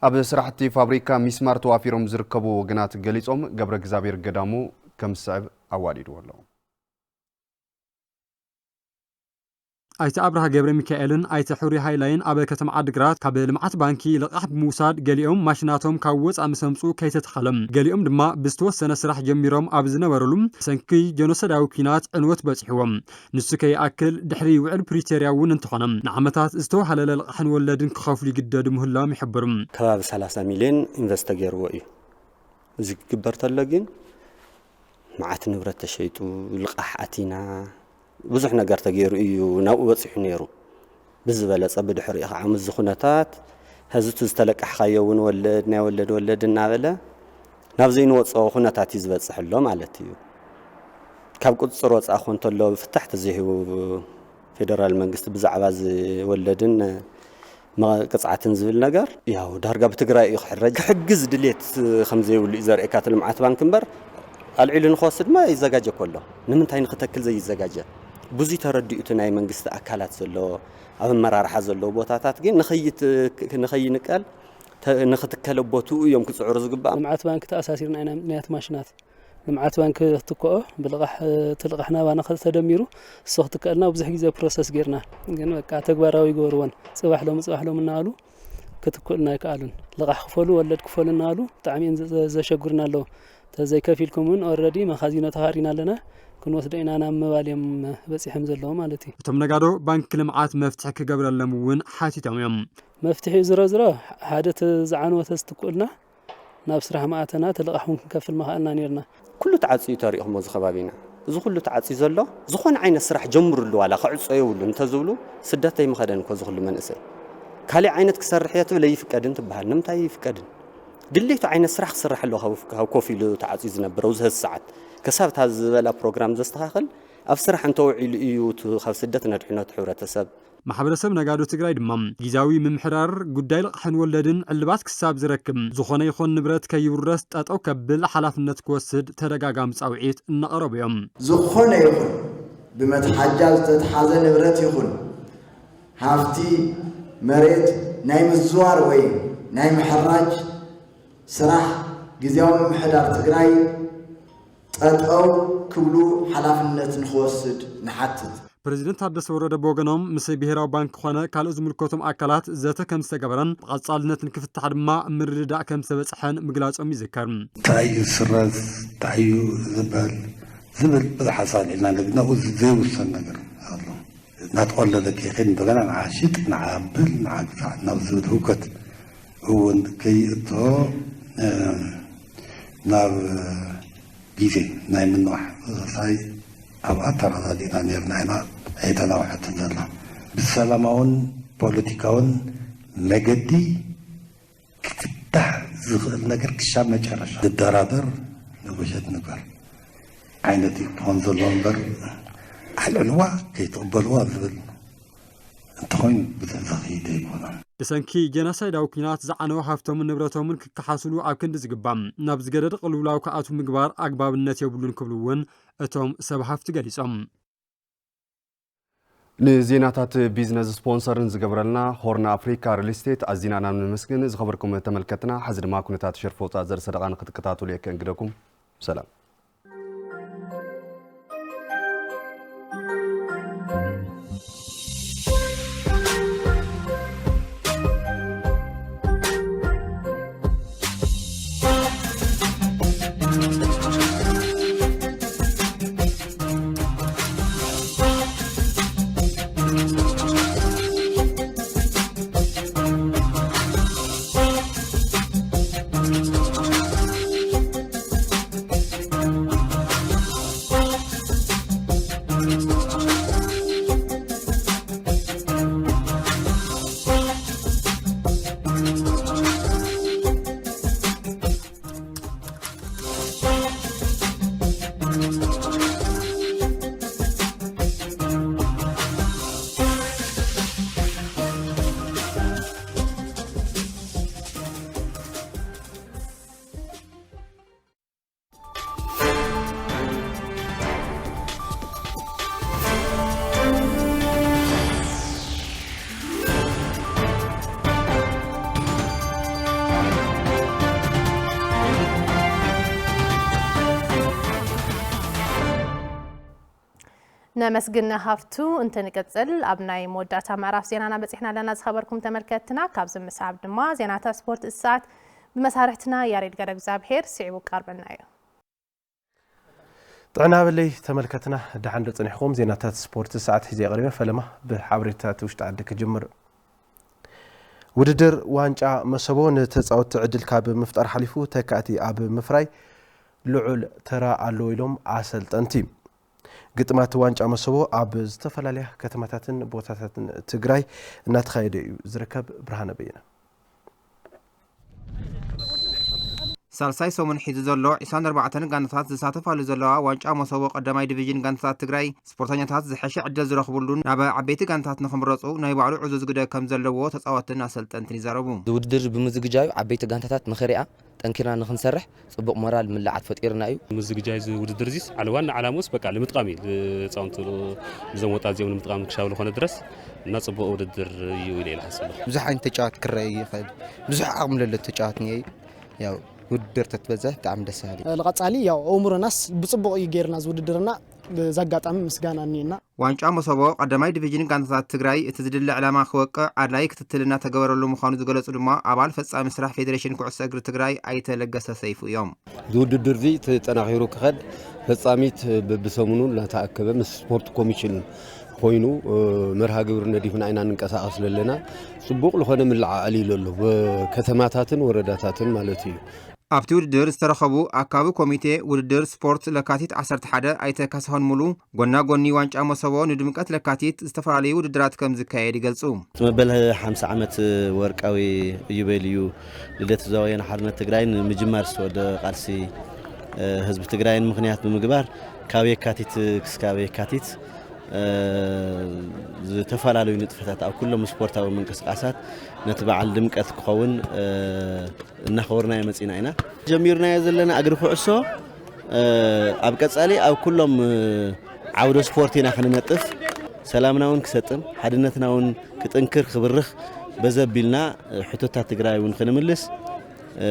ኣብ ስራሕቲ ፋብሪካ ሚስማር ተዋፊሮም ዝርከቡ ወገናት ገሊጾም። ገብረ እግዚኣብሔር ገዳሙ ከም ዝስዕብ ኣዋዲድዎ ኣሎ። ኣይተ ኣብርሃ ገብረ ሚካኤልን ኣይተ ሕሩይ ሃይላይን ኣብ ከተማ ዓድግራት ካብ ልምዓት ባንኪ ልቓሕ ብምውሳድ፣ ገሊኦም ማሽናቶም ካብ ወፃእ ምስ ኣምፅኡ ከይተተኸለ፣ ገሊኦም ድማ ብዝተወሰነ ስራሕ ጀሚሮም ኣብ ዝነበሩሉ፣ ብሰንኪ ጀኖሳይዳዊ ኲናት ዕንወት በፂሕዎም። ንሱ ከይኣክል፣ ድሕሪ ውዕል ፕሪቶርያ እውን እንተኾነ፣ ንዓመታት ዝተወሃለለ ልቓሕን ወለድን ክኸፍሉ ይግደዱ ምህላዎም ይሕብሩ። ከባቢ ሰላሳ ሚልዮን ኢንቨስት ተገይርዎ እዩ። እዚ ክግበር ተሎ ግን፣ መዓት ንብረት ተሸይጡ፣ ልቓሕ ኣቲና፣ ብዙሕ ነገር ተገይሩ እዩ ናብኡ በፂሑ ነይሩ። ብዝበለፀ ብድሕሪኡ ከዓ ምስዚ ኩነታት፣ ሕዚ እቲ ዝተለቃሕካዮ እውን ወለድ፣ ናይ ወለድ ወለድ እናበለ ናብ ዘይንወፅኦ ኩነታት እዩ ዝበፅሕ ኣሎ ማለት እዩ። ካብ ቁፅፅር ወፃኢ ኮ እንተሎ ፍታሕ ተዘይህቡ ፌደራል መንግስቲ ብዛዕባ እዚ ወለድን መ-፣ ቅፅዓትን ዝብል ነገር፣ ያው ዳርጋ ብትግራይ እዩ ክሕረጅ። ክሕግዝ ድሌት ከም ዘይብሉ እዩ ዘርእየካ እቲ ልምዓት ባንክ እምበር፣ ኣልዒሉ ንክወስድ ድማ ይዘጋጀ እኮ ኣሎ። ንምንታይ ንክተክል ዘይዘጋጀ? ብዙይ ተረዲኡ እቲ ናይ መንግስቲ ኣካላት ዘሎ፣ ኣብ ኣመራርሓ ዘለዉ ቦታታት ግን ንኸይት-፣ ንኸይንቀል ተ-፣ ንኽትከል ቦትኡ እዮም ክፅዕሩ ዝግባእ። ልምዓት ባንክ ተኣሳሲርና ኢና፣ ምኽንያት ማሽናት ልምዓት ባንክ ክትክኦ ብልቓሕ፣ እቲ ልቓሕ ናባና ተደሚሩ እሱ ክትከልና ብዙሕ ግዜ ፕሮሰስ ጌርና። ግን በቃ ተግባራዊ ይገበርዎን። ጽባሕ ሎሚ፣ ጽባሕ ሎሚ እናበሉ ክትክኡልና ኣይከኣሉን። ልቓሕ ክፈሉ፣ ወለድ ክፈሉ እናበሉ ብጣዕሚ እዮም ዘ-፣ ዘ-፣ ዘሸግሩና ኣለዉ። ተዘይከፊልኩም እውን ኦልረዲ መኻዚኖ ተኻሪና ኣለና፣ ክንወስዶ ኢና ናብ ምባል እዮም በጺሖም ዘለዉ ማለት እዩ። እቶም ነጋዶ ባንኪ ልምዓት መፍትሒ ክገብረሎም እውን ሓቲቶም እዮም። መፍትሒኡ ዝሮ ዝሮ ሓደ እቲ ዝዓነወ ተዝትክኡልና ናብ ስራሕ ምኣተና፣ እቲ ልቓሕ እውን ክንከፍል ምኸኣልና ነይርና። ኩሉ ተዓፅዩ ተሪእኹሞ እዚ ከባቢና። እዚ ኩሉ ተዓፅዩ ዘሎ፣ ዝኾነ ዓይነት ስራሕ ጀምሩሉ ዋላ ክዕፆ የብሉን እንተዝብሉ፣ ስደት ኣይምኸደን እኮ እዚ ኩሉ መንእሰይ። ካሊእ ዓይነት ክሰርሕ እየ ትብል ኣይፍቀድን ትበሃል። ንምንታይ ኣይፍቀድን? ድሌቱ ዓይነት ስራሕ ክስራሕ ኣለዎ ካብ፣ ካብ ኮፍ ኢሉ ተዓፅዩ ዝነብር ኣብዚ ሕዚ ሰዓት። ክሳብ እታ ዝበላ ፕሮግራም ዘስተኻኽል፣ ኣብ ስራሕ እንተውዒሉ እዩ እቲ ካብ ስደት ነድሕኖ እቲ ሕብረተሰብ። ማሕበረሰብ ነጋዶ ትግራይ ድማ ግዝያዊ ምምሕዳር ጉዳይ ልቓሕን ወለድን ዕልባት ክሳብ ዝረክብ፣ ዝኾነ ይኹን ንብረት ከይውረስ ጠጠው ከብል ሓላፍነት ክወስድ ተደጋጋሚ ፃውዒት እናቐረቡ እዮም። ዝኾነ ይኹን ብመትሓጃ ዝተትሓዘ ንብረት ይኹን ሃፍቲ መሬት ናይ ምዝዋር ወይ ናይ ምሕራጅ ስራሕ ግዝያዊ ምምሕዳር ትግራይ ጠጠው ክብሉ ሓላፍነት ንክወስድ ንሓትት። ፕሬዚደንት ታደሰ ወረደ ብወገኖም፣ ምስ ብሄራዊ ባንክ ኮነ ካልኦት ዝምልከቶም ኣካላት ዘተ ከም ዝተገበረን ብቐጻልነት ንክፍታሕ ድማ ምርድዳእ ከም ዝተበጽሐን ምግላጾም ይዝከር። እንታይ እዩ ዝስረዝ፣ እንታይ እዩ ዝበል ዝብል ብዙሕ ሓሳብ ኣልዒልና፣ ግን ናብኡ ዘይውሰን ነገር ኣሎ። እናተቖለለ ከይኸይድ እንደገና ንዓ ሽጥ፣ ንዓ ኣብል፣ ንዓ ግዛዕ ናብ ዝብል ህውከት እውን ከይእቶ፣ እ፣ ናብ ግዜ ናይ ምንዋሕ ሳይ ኣብኣ ተረዳዲእና ነርና ኢና። ኣይተናውሐትን ዘላ ብሰላማውን ፖለቲካውን መገዲ ክፍታሕ ዝኽእል ነገር ክሻብ መጨረሻ ዝደራደር ነጎሸት ንግበር ዓይነት እዩ ክኾን ዘለዎ እምበር፣ ኣልዕልዋ ከይትቕበልዋ ዝብል እንተኾይኑ ብዙሕ ዘኽይድ ኣይኮነን። ብሰንኪ ጀኖሳይዳዊ ኲናት ዝዓነወ ሃፍቶምን ንብረቶምን ክከሓስሉ ኣብ ክንዲ ዝግባእ፣ ናብ ዝገደደ ቅልውላው ክኣትዉ ምግባር ኣግባብነት የብሉን ክብሉ እውን እቶም ሰብ ሃፍቲ ገሊጾም። ንዜናታት ቢዝነስ ስፖንሰርን ዝገብረልና ሆርን ኣፍሪካ ሪል ስቴት ኣዚና ኢና ነመስግን። ዝኸበርኩም ተመልከትና፣ ሕዚ ድማ ኩነታት ሸርፊ ወፃእ ዘርኢ ሰደቓ ንክትከታተሉ የክእንግደኩም። ሰላም። ነመስግን ሃፍቱ። እንትንቅጽል ኣብ ናይ መወዳእታ ምዕራፍ ዜናና በጺሕና ኣለና። ዝኸበርኩም ተመልከትና፣ ካብዚ ምስዓብ ድማ ዜናታት ስፖርት እቲ ሰዓት ብመሳርሕትና ያሬድ ገረ እግዚኣብሔር ስዒቡ ቀርበልና እዩ። ጥዕና በለይ ተመልከትና፣ ደሓን ዶ ጸኒሕኩም? ዜናታት ስፖርት ሰዓት ሒዘ ቀሪበ። ፈለማ ብሓበሬታታት ውሽጢ ዓዲ ክጅምር። ውድድር ዋንጫ መሰቦ ንተጻወትቲ ዕድል ካብ ምፍጣር ሓሊፉ ተካእቲ ኣብ ምፍራይ ልዑል ተራ ኣለዎ ኢሎም ኣሰልጠንቲ። ግጥማት ዋንጫ መሰቦ ኣብ ዝተፈላለያ ከተማታትን ቦታታትን ትግራይ እናተኻየደ እዩ ዝርከብ። ብርሃነ በየነ። ሳልሳይ ሰሙን ሒዙ ዘሎ ዒስራን ኣርባዕተን ጋንታታት ዝሳተፋሉ ዘለዋ ዋንጫ መሰቦ ቀዳማይ ዲቪዥን ጋንታታት ትግራይ ስፖርተኛታት ዝሐሸ ዕድል ዝረኽብሉን ናብ ዓበይቲ ጋንታታት ንኽምረፁ ናይ ባዕሉ ዕዙዝ ግደ ከም ዘለዎ ተፃወትን ኣሰልጠንትን ይዛረቡ። እዚ ውድድር ብምዝግጃዩ ዓበይቲ ጋንታታት ንኽሪኣ ጠንኪርና ንኽንሰርሕ ፅቡቕ ሞራል ምላዓት ፈጢርና እዩ። ምዝግጃይ እዚ ውድድር እዚስ ዓለ ዋና ዓላምኡስ በቃ ንምጥቃም እዩ። ህፃውንቲ ብዞም ወጣት እዚኦም ንምጥቃም ክሻብ ዝኾነ ድረስ እና ፅቡቕ ውድድር እዩ ኢለ ኢለ ሓስብ ኣለኹ። ብዙሕ ዓይነት ተጫዋት ክረአ ይኽእል፣ ብዙሕ ዓቕሚ ለሎ ተጫዋት እኒአ እዩ። ያው ውድድር ተትበዝሕ ብጣዕሚ ደስ በሃሊ። ንቐጻሊ ያው ኣእምሮናስ ብጽቡቕ እዩ ጌርና እዚ ውድድርና። በዚ ኣጋጣሚ ምስጋና እኒኤና። ዋንጫ መሶቦ ቀዳማይ ዲቪዥን ጋንታታት ትግራይ እቲ ዝድለ ዕላማ ክወቅዕ ኣድላይ ክትትል እናተገበረሉ ምዃኑ ዝገለጹ ድማ ኣባል ፈጻሚ ስራሕ ፌዴሬሽን ኩዕሶ እግሪ ትግራይ ኣይተ ለገሰ ሰይፉ እዮም። እዚ ውድድር እዚ ተጠናኺሩ ክኸድ ፈጻሚት በብሰሙኑ እናተኣከበ ምስ ስፖርት ኮሚሽን ኮይኑ፣ እ፣ መርሃ ግብሪ ነዲፍና ኢና ንንቀሳቐስ ዘለና። ጽቡቕ ዝኾነ ምልዕዓል እዩ ዘሎ፣ በከተማታትን ወረዳታትን ማለት እዩ። ኣብቲ ውድድር ዝተረኸቡ ኣካቢ ኮሚቴ ውድድር ስፖርት ለካቲት ዓሰርተ ሓደ ኣይተ ካሳሁን ሙሉ፣ ጎና ጎኒ ዋንጫ መሶቦ ንድምቀት ለካቲት ዝተፈላለዩ ውድድራት ከም ዝካየድ ይገልጹ። መበል ሓምሳ ዓመት ወርቃዊ ኢዮቤልዩ ልደት ህዝባዊ ወያነ ሓርነት ትግራይ ንምጅማር ዝተወደበ ቃልሲ፣ እ፣ ህዝቢ ትግራይን ምኽንያት ብምግባር ካብ የካቲት ክስካብ የካቲት፣ እ፣ ዝተፈላለዩ ንጥፈታት ኣብ ኩሎም ስፖርታዊ ምንቅስቃሳት ነቲ በዓል ድምቀት ክኸውን፣ እ፣ እናኸበርናዮ መጺና ኢና። ጀሚርናዮ ዘለና እግሪ ኩዕሶ፣ እ፣ ኣብ ቀጻሊ ኣብ ኩሎም፣ እ፣ ዓውደ ስፖርት ኢና ክንነጥፍ፣ ሰላምና እውን ክሰጥም፣ ሓድነትና እውን ክጥንክር፣ ክብርኽ፣ በዘ ኣቢልና፣ እ፣ ሕቶታት ትግራይ እውን ክንምልስ፣ እ፣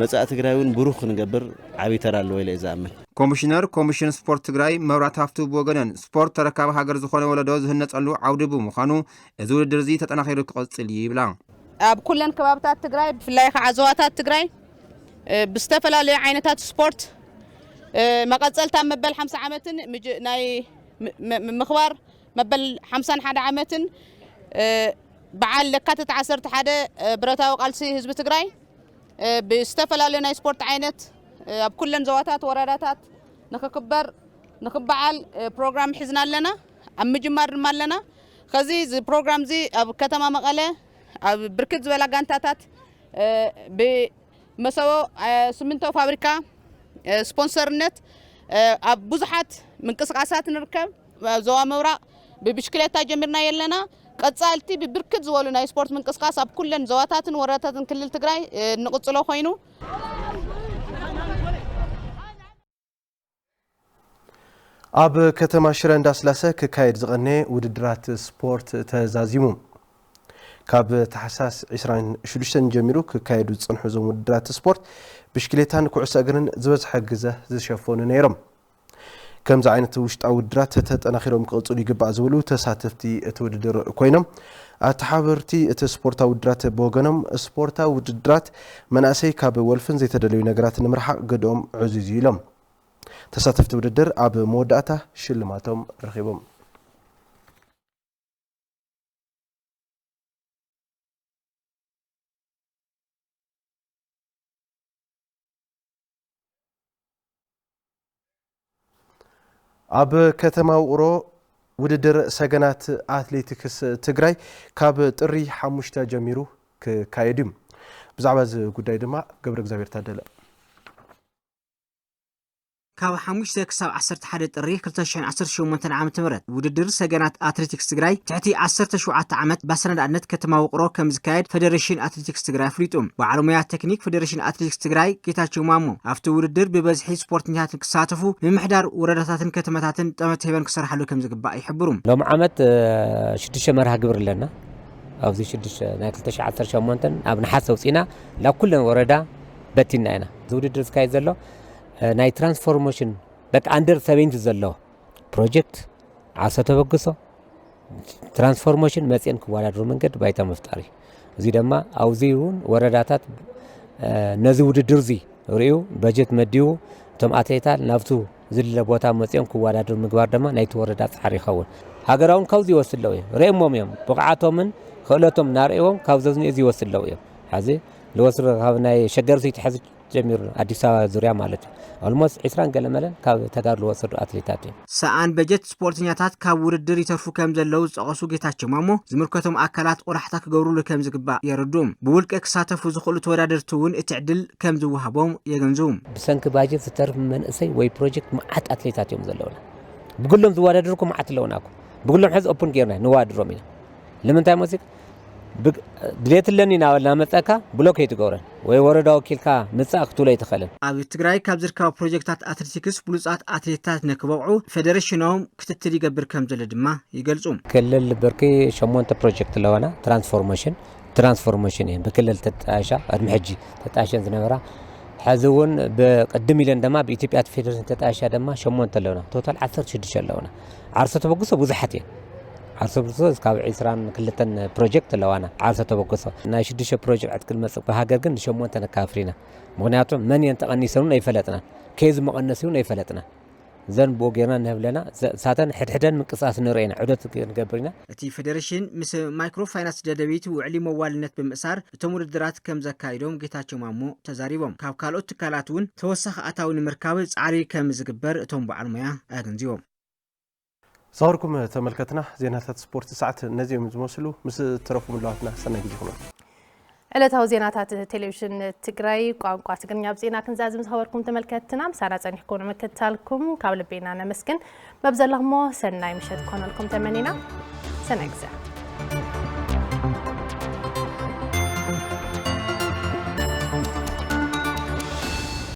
መጻኢ ትግራይ እውን ብሩህ ክንገብር ዓብዪ ተራ ኣለዎ ኢለ እየ ዝኣምን። ኮሚሽነር ኮሚሽን ስፖርት ትግራይ መብራት ሃፍቱ ብወገነን፣ ስፖርት ተረካቢ ሃገር ዝኾነ ወለዶ ዝህነጸሉ ዓውዲ ብምዃኑ፣ እዚ ውድድር እዚ ተጠናኺሩ ክቕጽል እዩ ይብላ። ኣብ ኩለን ከባብታት ትግራይ፣ ብፍላይ ከዓ ዞባታት ትግራይ፣ እ፣ ብዝተፈላለዩ ዓይነታት ስፖርት፣ እ፣ መቐጸልታ መበል ሓምሳ ዓመትን ምጅ-፣ ናይ ም-፣ ም-፣ ምኽባር መበል ሓምሳን ሓደ ዓመትን፣ እ፣ በዓል ለካቲት ዓሰርተ ሓደ፣ እ፣ ብረታዊ ቃልሲ ህዝቢ ትግራይ፣ እ፣ ብዝተፈላለዩ ናይ ስፖርት ዓይነት፣ እ፣ ኣብ ኩለን ዞባታት፣ ወረዳታት ንኽክበር፣ ንኽበዓል፣ እ፣ ፕሮግራም ሒዝና ኣለና። ኣብ ምጅማር ድማ ኣለና። ከዚ እዚ ፕሮግራም እዚ ኣብ ከተማ መቐለ ኣብ ብርክት ዝበላ ጋንታታት፣ እ፣ ብመሰቦ፣ እ፣ ሲሚንቶ ፋብሪካ፣ እ፣ ስፖንሰርነት፣ እ፣ ኣብ ብዙሓት ምንቅስቃሳት ንርከብ። ኣብ ዞባ ምብራቕ ብብሽክሌታ ጀሚርናዮ ኣለና። ቀጻልቲ ብብርክት ዝበሉ ናይ ስፖርት ምንቅስቃስ ኣብ ኩለን ዞባታትን ወረዳታትን ክልል ትግራይ፣ እ፣ ንቕጽሎ ኮይኑ፣ ኣብ ከተማ ሽረ እንዳስላሰ ክካየድ ዝቐነየ ውድድራት ስፖርት ተዛዚሙ። ካብ ታሕሳስ ዕስራን ሽዱሽተን ጀሚሩ ክካየዱ ዝጸንሑ እዞም ውድድራት ስፖርት፣ ብሽክሌታን ኩዕሶ እግርን ዝበዝሐ ግዘ ዝሸፈኑ ነይሮም። ከምዚ ዓይነት ውሽጣዊ ውድድራት ተጠናኺሮም ክቕጽሉ ይግባእ ዝብሉ ተሳተፍቲ እቲ ውድድር ኮይኖም፣ ኣተሓባበርቲ እቲ ስፖርታዊ ውድድራት ብወገኖም፣ ስፖርታዊ ውድድራት መናእሰይ ካብ ወልፍን ዘይተደለዩ ነገራት ንምርሓቕ ግድኦም ዕዙዝ እዩ ኢሎም። ተሳተፍቲ ውድድር ኣብ መወዳእታ ሽልማቶም ረኺቦም። ኣብ ከተማ ውቕሮ ውድድር ሰገናት ኣትሌቲክስ ትግራይ ካብ ጥሪ ሓሙሽተ ጀሚሩ ክካየድ እዩ። ብዛዕባ እዚ ጉዳይ ድማ ገብረ እግዚኣብሔር ታደለ። ካብ ሓሙሽተ ክሳብ ዓሰርተ ሓደ ጥሪ ክልተ ሽሕን ዓሰርተ ሸሞንተን ዓመተ ምህረት ውድድር ሰገናት ኣትሌቲክስ ትግራይ ትሕቲ ዓሰርተ ሸውዓተ ዓመት ብኣሰናዳእነት ከተማ ውቕሮ ከም ዝካየድ ፌደሬሽን ኣትሌቲክስ ትግራይ ኣፍሊጡ። በዓል ሞያ ቴክኒክ ፌደሬሽን ኣትሌቲክስ ትግራይ ጌታቸው ማሞ፣ ኣብቲ ውድድር ብበዝሒ ስፖርተኛታት ክሳተፉ ምምሕዳር ወረዳታትን ከተማታትን ጠመተ ሂበን ክሰርሓሉ ከም ዝግባእ ይሕብሩ። ሎም ዓመት፣ እ፣ ሽዱሽተ መርሃ ግብር ኣለና። ኣብዚ ሽዱሽተ ናይ ክልተ ሽሕን ዓሰርተ ሸሞንተን ኣብ ነሓሰ ኣውፂና ናብ ኩለን ወረዳ በቲና ኢና። እዚ ውድድር ዝካየድ ዘሎ፣ እ፣ ናይ ትራንስፎርሜሽን በቃ ኣንደር ሰቨንቲ ዘሎ ፕሮጀክት ዓርሰ ተበግሶ ትራንስፎርሜሽን መፅኤን ክወዳደሩ መንገዲ ባይታ ምፍጣር እዩ። እዚ ድማ ኣብዚ እውን ወረዳታት ነዚ ውድድር እዚ ርእዩ በጀት መዲቡ እቶም ኣትሌታት ናብቱ ዝድለ ቦታ መፅኦም ክወዳደሩ ምግባር ድማ ናይቲ ወረዳ ፃዕሪ ይኸውን። ሃገራውን ካብዚ ይወስድ ኣለዉ እዮም። ርእሞም እዮም። ብቕዓቶምን ክእለቶም እናርእዎም ካብ ዘዝኒኡ እዚ ይወስድ ኣለዉ እዮም። ሕዚ ልወስድ ካብ ናይ ሸገር እዚ ትሕዚ ጀሚሩ ኣዲስ ኣበባ ዙርያ ማለት እዩ። ኦልሞስት ዒስራን ገለመለን ካብ ተጋሩ ዝወሰዱ ኣትሌታት እዮም። ሰኣን በጀት ስፖርተኛታት ካብ ውድድር ይተርፉ ከም ዘለዉ ዝጠቐሱ ጌታቸው ማሞ ዝምልከቶም ኣካላት ቆላሕታ ክገብሩሉ ከም ዝግባእ የረድኡ። ብውልቀ ክሳተፉ ዝኽእሉ ተወዳደርቲ እውን እቲ ዕድል ከም ዝወሃቦም የገንዝቡ። ብሰንኪ ባጀት ዝተርፍ መንእሰይ ወይ ፕሮጀክት መዓት ኣትሌታት እዮም ዘለውና። ብግሎም ዝወዳደሩ እኮ መዓት ኣለውና እኮ። ብግሎም ሕዚ ኦፕን ጌርና ንወዳድሮም ኢና። ንምንታይ መሲል ድሌት ኣለኒ ናበልና መፀካ ብሎክ ኣይትገብረን ወይ ወረዳ ወኪልካ ምፃእ ክትብሎ ኣይትኽእልን። ኣብ ትግራይ ካብ ዝርከባ ፕሮጀክታት ኣትሌቲክስ ብሉፃት ኣትሌታት ንክበቕዑ ፌደሬሽኖም ክትትል ይገብር ከም ዘሎ ድማ ይገልፁ። ክልል ብርኪ ሸሞንተ ፕሮጀክት ኣለዋና። ትራንስፎርሜሽን ትራንስፎርሜሽን እየን ብክልል ተጣሻ ቅድሚ ሕጂ ተጣሸን ዝነበራ ሕዚ እውን ብቅድም ኢለን ድማ ብኢትዮጵያ ፌደሬሽን ተጣሻ ድማ ሸሞንተ ኣለውና። ቶታል ዓሰርተ ሽዱሽተ ኣለውና። ዓርሰ ተበግሶ ብዙሓት እየን። ዓርሰ ተበግሶ ካብ ዒስራን ክልተን ፕሮጀክት ኣለዋና። ዓርሰ ተበግሶ ናይ ሽዱሽተ ፕሮጀክት ዕጥቅል መፅእ ሃገር ግን ንሸሞንተ ነካፍል ኢና። ምክንያቱ መን እየን ተቐኒሰን እውን ኣይፈለጥናን። ከይዚ መቐነሲ እውን ኣይፈለጥናን። ዘን ብኡ ጌርና ንህብለና ሳተን ሕድሕደን ምንቅስቃስ ንርእና ዑደት ንገብር ኢና። እቲ ፌደሬሽን ምስ ማይክሮ ፋይናንስ ደደቢት ውዕሊ መዋልነት ብምእሳር እቶም ውድድራት ከም ዘካይዶም ጌታቸው ማሞ ተዛሪቦም። ካብ ካልኦት ትካላት እውን ተወሳኺ ኣታዊ ንምርካብ ፃዕሪ ከም ዝግበር እቶም በዓል ሞያ ኣገንዚቦም። ዝኸበርኩም ተመልከትና ዜናታት ስፖርት ሰዓት ነዚኦም ዝመስሉ ምስ ተረፉ ምለዋትና ሰናይ ግዜ ይኹነልኩም። ዕለታዊ ዜናታት ቴሌቪዥን ትግራይ ቋንቋ ትግርኛ ብዜና ክንዛዝም ዝኸበርኩም ተመልከትና ምሳና ጸኒሕኩም ንምክትታልኩም ካብ ልቤና ነመስግን። መብዘለኹሞ ሰናይ ምሸት ክኾነልኩም ተመኒና። ሰናይ ግዜ።